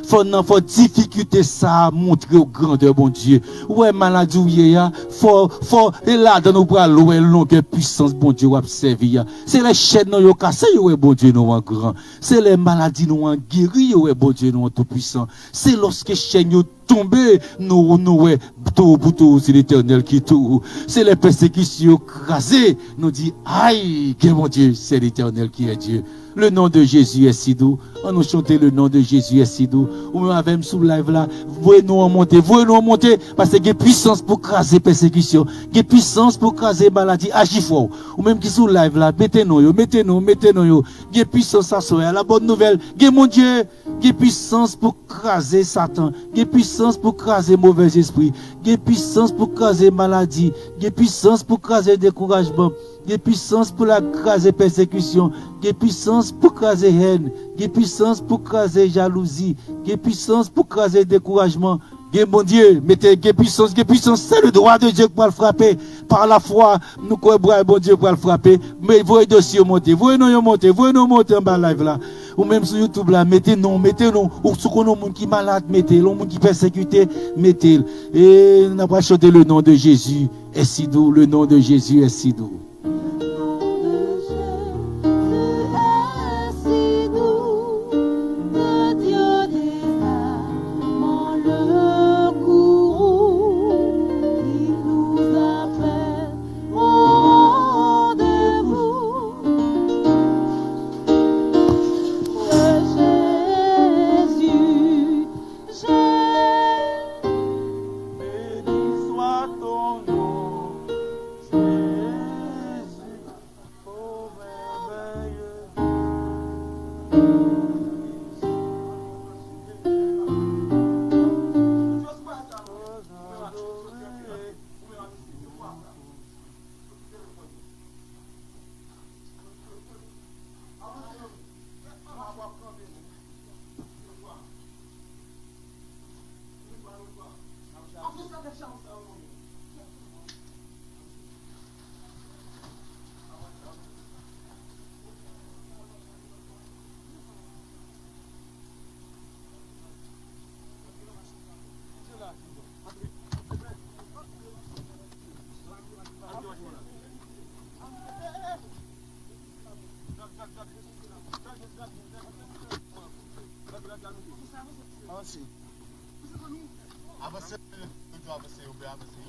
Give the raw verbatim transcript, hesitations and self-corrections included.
Fò nan fò difikilte sa a montre w grandè Bondye. Ou wè maladi w ye a, fò, fò e ladan w pral wè longè pwisans Bondye w ap sèvi a. Se lè chèn nou yo kase yo wè Bondye nou an gran. Se lè maladi nou an geri yo wè Bondye nou an toupwisan. Se lòske chèn yo tonbe nou, nou wè towo pou towo se Letènèl ki towo. Se lè pèsekisyon yo kraze nou di, ay, gen Bondye, c'est l'Éternel qui est Dieu. Le nom de Jésus est si doux. An nou chante le nom de Jésus est si doux. Ou menm avè m sou live la, voye non an monte, voye non an monte, paske gen pwisans pou kraze pèsekisyon, gen pwisans pou kraze maladi, aji fò. Ou menm ki sou live la, mete non yo, mete non, mete non yo. Gen pwisans aswè a, la bòn nouvèl, gen Bondye, gen pwisans pou kraze Satan, gen pwisans pou kraze movèzespri, gen pwisans pou kraze maladi, gen pwisans pou kraze dekourajman, gen pwisans pou l kraze pèsekisyon, gen pwisans pou kraze hèn, gen pwisans pou kraze jalouzi, gen pwisans pou kraze dekourajman. Gen Bondye, mete gen pwisans, gen pwisans, c'est le doigt de Dieu ki pral frape. Pa lafwa, nou kwè bra Bondye pral frape. Men voye dosye yo monte, voye non yo monte, voye non monte anba live la. Ou menm sou YouTube la, mete non, mete non. Ou si w konnen yon moun ki malad, mete l. Yon moun ki pèsekite, mete l. E n ap chante le nom de Jésus est si doux, le nom de Jésus est si doux. Le nom de Jésus est si doux, le Dieu des armes, le courroux, il nous appelle au rendez-vous. Jésus, Jésus, béni soit ton nom, Jésus, ô merveilleux. Avanse. Avanse, yo dwe avanse.